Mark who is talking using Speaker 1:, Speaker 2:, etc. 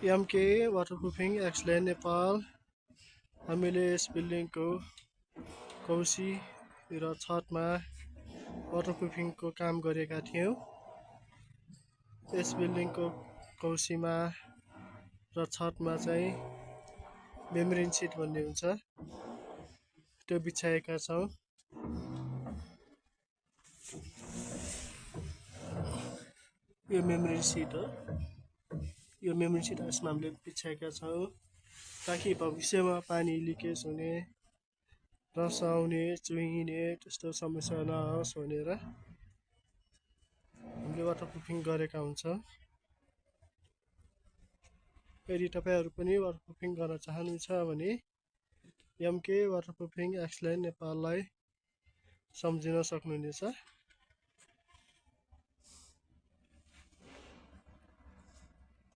Speaker 1: MK वाटरप्रुफिङ एक्सलेन्ड Nepal. हामीले यस बिल्डिङको कौसी र छतमा वाटरप्रुफिङको काम गरेका थियौँ। यस बिल्डिङको कौसीमा र छतमा चाहिँ मेम्ब्रेन सिट भन्ने हुन्छ, त्यो बिछाएका छौँ। यो मेम्ब्रेन सिट हो, यो मेम्ब्रेन सिट यसमा हामीले बिछाएका छौँ ताकि भविष्यमा पानी लिकेज हुने, रस आउने, चुहिने त्यस्तो समस्या नहोस् भनेर हामीले वाटरप्रुफिङ गरेका हुन्छौँ। यदि तपाईँहरू पनि वाटरप्रुफिङ गर्न चाहनुहुन्छ भने एमके वाटरप्रुफिङ एक्सलेन्ड नेपाललाई सम्झिन सक्नुहुनेछ।